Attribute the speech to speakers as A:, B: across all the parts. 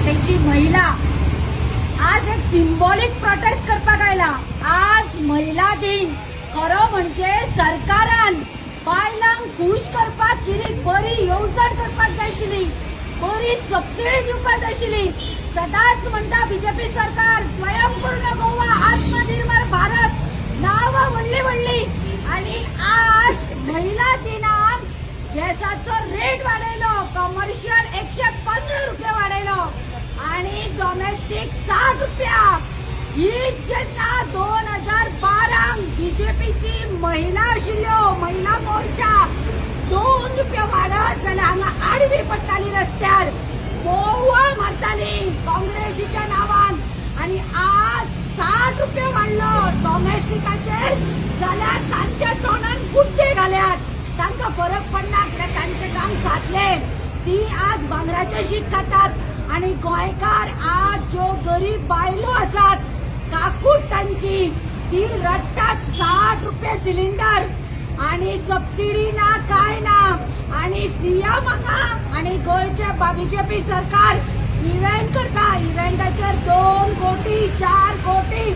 A: वाटेची महिला आज एक सिम्बॉलिक प्रोटेस्ट करपाक आयला. आज महिला दिन. खरो म्हणजे सरकारान बायलांक खूश करपाक कितें बरी येवजण करपाक जाय आशिल्ली, बरी सबसिडी दिवपाक जाय आशिल्ली. सदांच म्हणटा बीजेपी सरकार, स्वयंपूर्ण गोवा, आत्मनिर्भर भारत, नावां व्हडली व्हडली आणि आज महिला दिनाक गॅसाचो रेट वाडयलो. कमर्शियल 115 रुपया वाडयलो आणि डोमेस्टीक 60 रुपया. ही जेन्ना 2012 बीजेपीची महिला आशिल्ल्यो, महिला मोर्चा, 2 रुपया वाडत जाल्यार हांगा आडवी पडटाली, रस्त्यार बोवाळ मारताली काँग्रेसीच्या नावान. आणि आज 60 रुपया वाडलो डोमेस्टिकाचेर जाल्यार तांच्या तोंडान गुड्डे घाल्यात. तांकां फरक पडना, कित्याक तांचें काम सादलें. ती आज भांगराचें शीत खातात आणि गोंयकार आज ज्यो गरीब बायलो आसात, काकूट तांची, ती रडटात. 60 रुपये सिलिंडर आणि सबसिडी ना, काय ना. आणि सीएम हांगा आणि गोंयचे बीजेपी सरकार इव्हेंट करता. इव्हेंटाचेर 2 कोटी, 4 कोटी,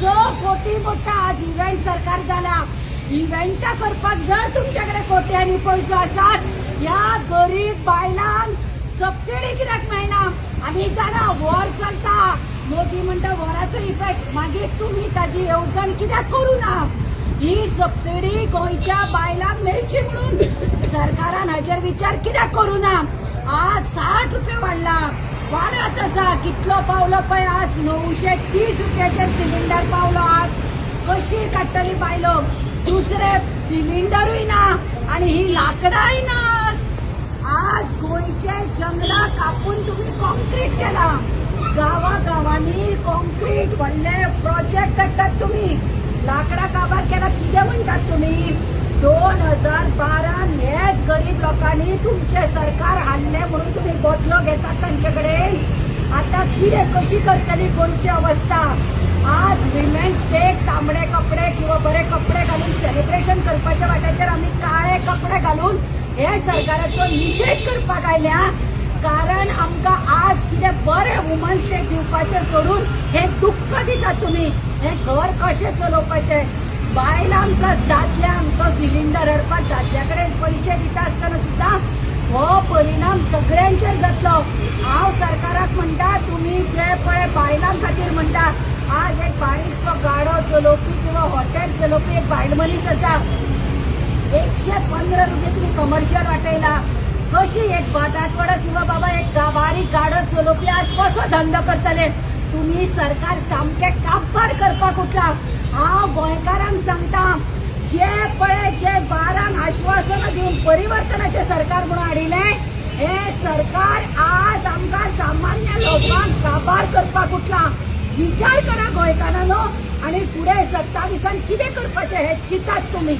A: 6 कोटी मोठा आज इव्हेंट सरकार जाला. इव्हेंटा करपाक जर तुमचे कडेन कोट्यांनी पयसो आसात, ह्या गरीब बायलांक सबसिडी कित्याक मेळना? आमी जाणा वॉर चलता, मोदी म्हणटा वॉराचो इफेक्ट. मागीर तुमी ताजी येवजण कित्याक करूं ना? ही सबसिडी गोंयच्या बायलांक मेळची म्हणून सरकारान हाजेर विचार कित्याक करूं ना? आज 60 रुपया वाडला, वाडत आसा. कितलो पावलो पळय, आज 930 रुपयाचेर सिलिंडर पावलो. आज कशी काडटली बायलो? दुसरे सिलिंडरूय ना आणि ही लाकडांय ना. आज आज गोंयचे जंगलां कापून तुम्ही कॉन्क्रीट केला. गांवा गांवांनी कॉन्क्रीट व्हडले प्रोजेक्ट काडटात तुम्ही. लाकडां काबार केला. कितें म्हणटात तुम्ही? 2012 हेच गरीब लोकांनी तुमचे सरकार हाडले म्हणून तुम्ही बदलो घेतात तांचे कडेन. आता कितें, कशी करतली गोंयची अवस्था? आज विमेन्स डे तांबडे कपडे किंवा बरे कपडे घालून सेलिब्रेशन करपाच्या वाट्याचेर आमी काळे कपडे घालून हे सरकाराचो निशेध करपाक आयल्या, कारण आमकां आज कितें बरें वुमन्स डे दिवपाचें सोडून हे दुख्ख दितात तुमी. हें घर कशें चलोवपाचें बायलांक प्लस दादल्यांक? तो सिलिंडर हाडपाक दादल्या कडेन पयशे दिता आसतना सुद्दां हो परिणाम सगळ्यांचेर जातलो. हांव सरकाराक म्हणटा, तुमी जे पळय बायलां खातीर म्हणटा, आज एक बारीकसो गाडो चलोवपी किंवा हॉटेल चलोवपी एक बायल मनीस आसा. 115 रुपये तुम्ही कमर्शियल वाटयला. कशी एक बटाटवडो किंवा बाबा एक बारीक गाडो चलोवपी आज कसो धंदो करतले? तुम्ही सरकार सामकें काबार करपाक उठला. हांव गोंयकारांक सांगता, जे पळय जे बारांक आश्वासनां दिवन परिवर्तनाचें सरकार म्हणून हाडिल्लें, हे सरकार आज आमकां सामान्य लोकांक काबार करपाक उठला. विचार करा गोंयकारांनो आणि फुडें 27 कितें करपाचें हें चिंतात तुमी.